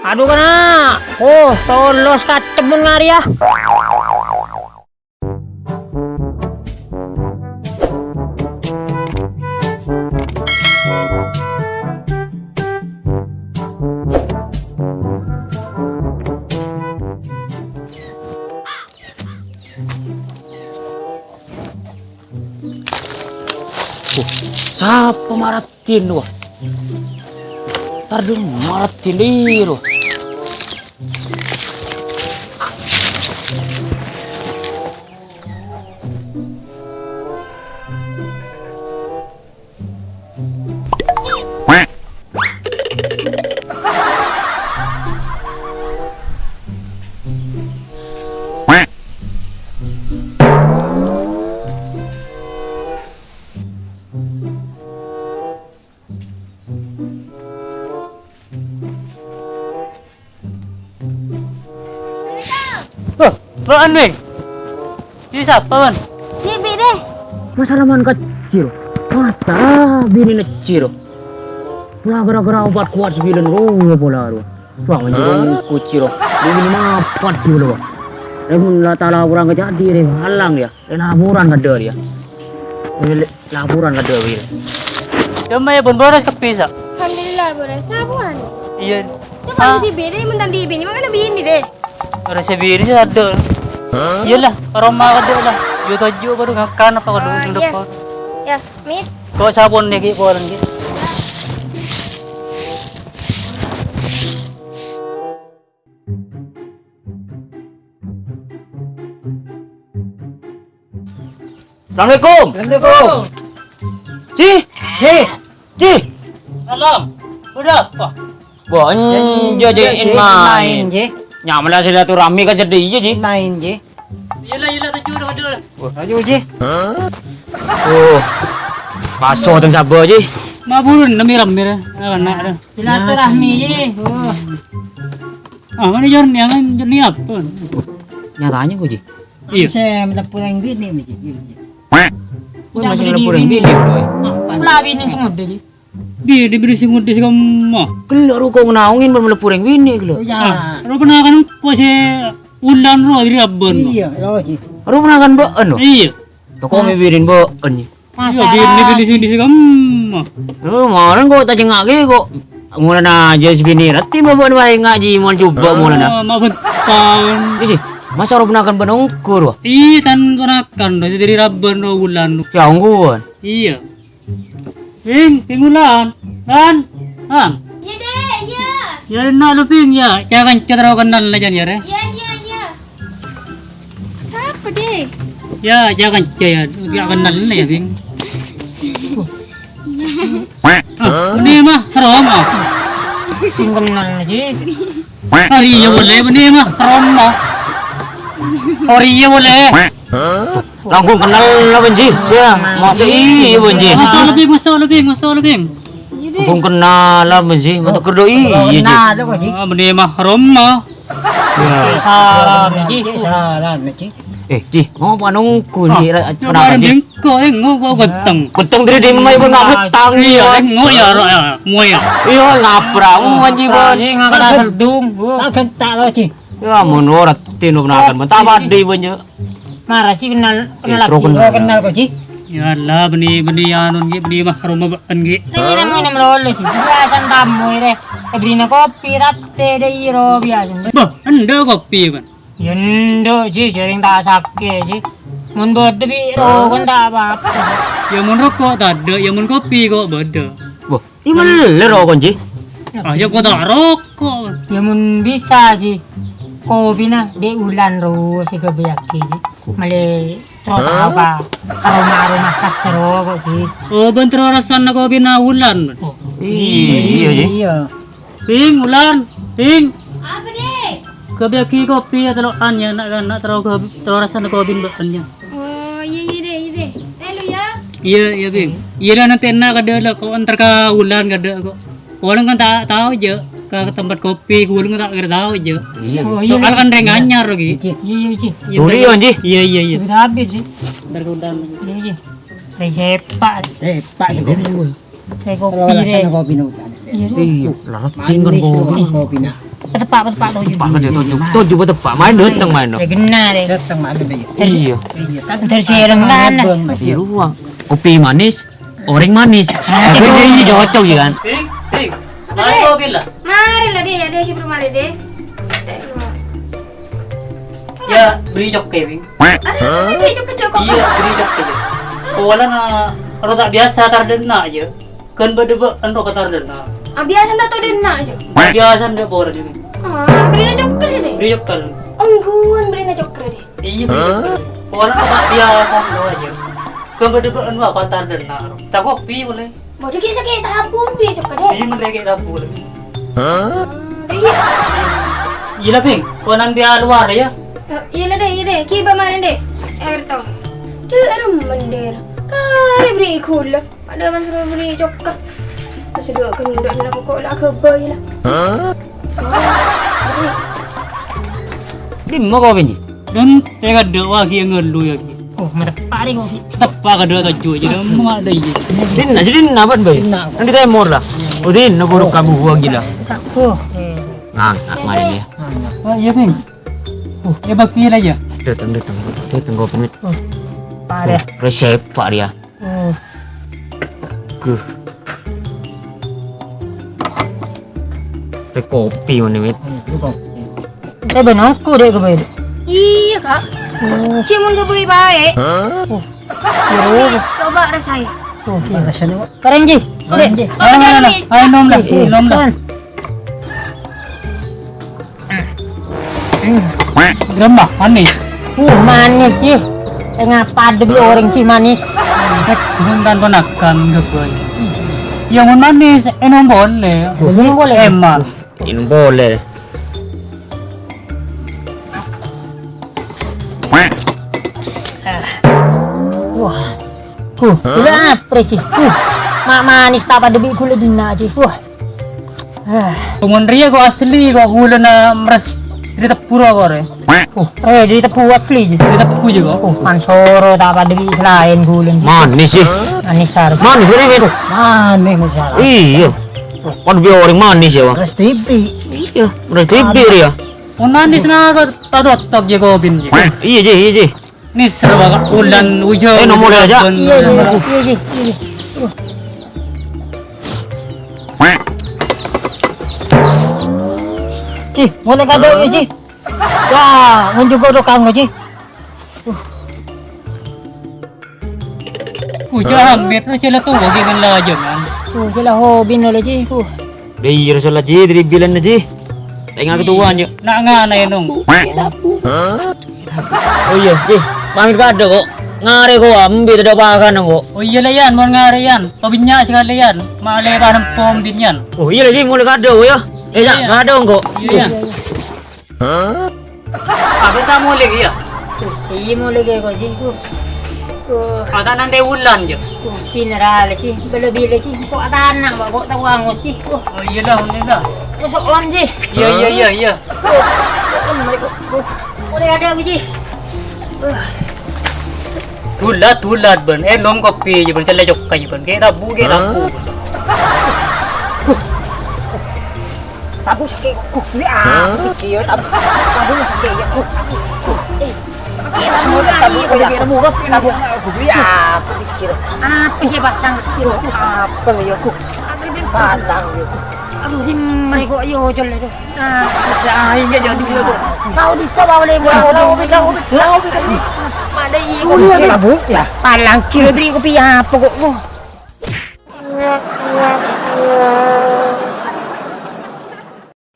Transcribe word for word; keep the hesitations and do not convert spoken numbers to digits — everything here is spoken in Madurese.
Adu, kana'! Oh, tolos katemmun ngarèya. Sapa maraddhin, wah? Tardhung maraddhin dhiro. Hah, bâ'ân, Weng? Bi' sapa, Wan? Bi' Bi' Dè. Masa la man kecil? Masa binèna ciro? Pola gara-gara obat kuat sabilân rowa pola rowa. Wah, manjeng kuciro. Binèna mapan ciro, wah. Rèng la tala urang kajâdi, rèng halang, ya. Rèng laporan kadhâ', ya. Rèng laporan kadhâ', Wil. Dâmma, ya, pon bârâs kabbhi, sa'? Alhamdulillah, bârâs. Sabuan. Iyâ. Coba Ah. di bini, mentang di bini, makanya bini deh. Ora sè bini sè adâ'. Iyâ la, roma kadhâ' la. Yu toju' padâ ngakan apa kadhâ' Ah, sing iya. depot. Ya, mit. Kok sabun nè, Ki, polana, Ki? Assalamualaikum. Assalamualaikum. Ji. Ji. Ji. Salam. Bâdâ apa? Wah, enjâ', Ji, Ji, main. Main, Ji. Nyamana silaturahmi ka jadi iyâ, Ji. Main, Ji. Iyâ la, iyâ la, toju' dâ, dâ. Wah, ayo, Ji. Oh. Paso teng saba, Ji. Maburun, nami ramir, anak, dâ. Silaturahmi, Ji. Oh. Ah, mana Jon? Yang Jon ni apa? Nyatanya kok, Ji. Iya. Saya mlebu rèng binè', Ji. Iya, Ji. Wah, masih mlebu rèng binè', Boy. Apa? Kula binè' sing ngodâ, Ji. Binè', binè' sing ngodâ sè kamma. Gellâ' ruko naongin ban mlebu rèng binè', gellâ'. Oh, iya. Ah, ro pernah kan kok sè ulan ro, dâri Rabbân. Iya, lo, Ji. Ro pernah kan bâ'ân, lo? Iya. Toko mè binè' bâ'ân, Ji. Iya, binè', binè' sing disi kamma. Oh, marèn kok ta' cengnga'aghi kok. Mulana aja si binè' rati mabon wae ngaji mon coba mulana. Ah, ma' bentaon. Isi, masa ro ponakan bân ongkur, wah? Ih, tan ponakan, ro, dâri Rabbân, ro, wulan. Ya, ongkur. Iya. Ping, Ping Wulan. Lan. Lan. Iya, Dek, iya. Ya, enak lo, Ping, ya. Jangan cedera kenal aja, ya, Re. Iya, iya, iya. Sapa, Dek? Ya, jangan, ya, ya. Gak kenal nih, ya, Bing. Ah, ini mah, Romo. Sing kenal, Ji. Hari ya boleh, ini mah, Romo. Hari ya boleh. Langkong kenal lah, Benji. Sia, mau iya, Benji. Masuk lebih, masuk lebih, masuk lebih. Iya, Dek. Langkong kenal lah, Benji. Mau kerja, iya, Ji. Kenal, kok, Ji. Ah, ini mah, Romo. Ya. Salam, Ji. Ji, salam, Ji. Eh, Ji, mau apa nunggu, Ji? Ah, ra-, coba kenapa, Ji? Bengkok, eh, nggo-, nggo genteng. Genteng diri di mana, ibu ngabut tang, iya, ya. Eh, nggo ya, ro, ya, mau ya. Iya, ngapra, mau, Ji, Bon. Ji, ngapra serdung, bu. Tak gentak lo, Ji. Ya, mon ora tino penakan, Bon. Tak pade, Bon, ya. Mara sih kenal, eh, kenal terus lagi. Kenal. Oh, kenal kok, Ji. Ya Allah, beni, beni anu, Ji, beni mahrum ba'en, Ji. Ini namanya melolo, Ji. Biasa tamu, ire. Ebrina kopi, rate, dai, ro, biasa. Bah, enda kopi, Bon. Ya, enda, Ji, jaring tak sake, Ji. Mon bâdâ bi' roko kan tak apa-apa. Ya, mon roko' tadâ', ya, mon kopi kok bâdâ. Wah, iya mele roko', Ji. Ah, ya, kok tak roko'. Ya, mon bisa, Ji. Kopina dek wulan ro sè kabâjâghi, Ji. Mele tro tao ka aroma-aroma khas roko', Ji. Oh, bân tro rassana kopina wulan, Bon. Oh. Iya, Ji. Iya. Bing, Wulan, Bing. Apa, Dek? Kabâjâghi kopi ya, telo'an ya, na'-kana' tro ka-, tro rassana kopi bâ'en ya. Oh, iya, iya, Dek, iya, Dek. Telu ya. Iya, iya, Bing. Iya, dah, nanti enak kadâ' lah, kok antar ka Wulan kadâ' kok. Wulan kan tak tahu aja ke tempat kopi, Wulan kan tak kira tahu aja. Iya. Oh, iya, soal kan rèng anyar lagi. Iya, iya, iya. Iya, tuli, Wan, Ji. Iya, iya, iya. Udah habis, Ji. Ntar ke Wulan. Iya, iya. Rèng sepak. Sepak gitu. Rèng kopi, kalau rasanya kopi, no. Iya, Dek. Iya, laratin kan kopi. Manis, kopi, nah. Tetep Teppa', teppa' toju'. Teppa' kan dia toju'. Toju' buat teppa'. Main dateng main dong. Ya, genna, deh. Dateng main dong, ya. Dateng main dong, ya. Iya. Terus ya, renggan. Iya, ruang. Kopi manis, oreng manis. Ah, iya, iya, cocok ya kan? Ting, ting. Mari, kok, Bil, lah. Mari lah, Dek. Ya, Dek, kita mari, Dek. Ya, beri coklat, Bing. Ada, ada, beri coklat, coklat. Iya, beri coklat, ya. Awalnya, na, ro tak biasa tar denna' aja. Kan bâdâ bâ' enro katar denna'. Ah, biasa ndak tao denna' aja. Biasa ndak pora aja. Ah, beri na coklat, Dek. Beri coklat. Ongguan beri na coklat, Dek. Iya, beri coklat. Pokoknya tak biasa ndak aja. Kan bâdâ bâ' enro katar denna'. Tak kopi boleh. Bodoh, ki sakè' tabung, beri coklat, Dek. Iya, boleh kayak tabung boleh. Hah? Hmm, iya. Iya lah, Bing. Konan dia luar ya. Eh, iya lah, Dek, iya, Dek. Ki bâ' mana, Dek? Air tong. Dek, arum mender. Kare beri gula. Padahal man suruh beri coklat. Masih dua gendut lah, pokok lah, kebay lah. Hah? Beri. Dimma kau, Benji? Dan tega dua lagi yang ngeluh ya, Ki. Oh, merepari kok, Ki. Teppa' kadâ' toju' aja, dâ' emma' dâ' iyâ. Dinna, si dinna, bân, bân. Dinna. Nanti temor lah. Oh, dinna, buruk kamu, gua gila. Saku. Ngangak, mari dia. Oh, iya, Bing. Oh, ya, bagi lah, ya. Datang, datang. Datang, gua pamit. Oh, parah. Resep, Pak, dia. Oh. Guh. Rè kopi mana, Mit? Rè bân aku dek kebaya. Iya, Kak. Oh. Cuma kebaya baik. Hah? Oh. Iya, coba rasai. Oh, iya. Rasanya, Pak. Pareng, Ji. Pareng, Ji. Ayo, nom lah. Ayo, nom lah. Iya. Nom lah. Gerembah, manis. Uh, manis, Ji. Eh, ngapa ada bi orang, Ji, manis? Eh, bukan ponakan, enggak boleh. Ya, mau manis, eh, nom boleh. Nom boleh. Emang. Ini boleh. Wah. Huh, gula apa, Ji? Huh. Mak manis tak pada bi gula dina, Ji. Wah. Ah. Mon riya kok asli, kok gulana meres dari tebu ra kok, re. Oh, eh, dari tebu asli, Ji. Dari tebu ji kok. Oh, mansoro tak pada bi selain gula, Ji. Manis, Ji. Manis, Sar. Manis, ini, Bro. Manis, masalah. Iya. Kan biar orang manis ya, Bang. Beras tipi. Iya, beras tipi ya. Mon manis na kok tak totok ya, Kobin, Ji. Iya, Ji, iya, Ji. Ni serba ulan ujo. Eh, nomor aja. Iya, iya, iya, iya, iya. Ji, mulai kado ya, Ji. Wah, ngunjuk godok kamu, Ji. Ku jambet lo cela tuwa ge kan la jaman. Ku cela hobi no lo, Ji, ku. Dai, Rasul Haji, dari bilan Haji. Tengah ketua, Ji. Nak ngana ya, Nung? Oh iya, Ji. Pamit kado kok. Ngare kok, ambil tidak pakan kok. Oh iya lah, Yan, mon ngare, Yan. Pabinnya sekali, Yan. Male panem pom din, Yan. Oh iya lah, Ji, mulai kado ya. Eh, ya, kado kok. Iya, Yan. Apa tak mulai ya? Iya, mulai kayak kok, Ji. Ku. Ku. Ada nanti ulan, Jo. Ku, pinara, Ji. Bila-bila, Ji. Kok tanang, Pak? Kok tahu angus, Ji? Ku. Oh, iya dah, ini dah. Masuk on, Ji. Iya, iya, iya, iya. Ku. Ku. Mulai ada, Ji. Ku. Dulat, dulat, ban. Eh, nom kopi aja, ban. Celle cokka aja, ban. Kayak tabu, kayak tabu. Tabu sakit. Uh, ini apa sakit ya? Tabu, tabu sakit ya. Uh, uh, eh. Semua tabu, tabu, tabu, tabu, tabu, ya, aku pikir. Apa sih pasang kecil? Apa ya, aku? Patang ya. Aduh, ini mereka, yo, jol itu. Nah, ya, ini jadi dulu tuh. Kau bisa bawa lagi, bawa lagi, bawa lagi, bawa lagi. Mana ini? Tabu, ya. Palang cil beri kopi apa kok? Wah.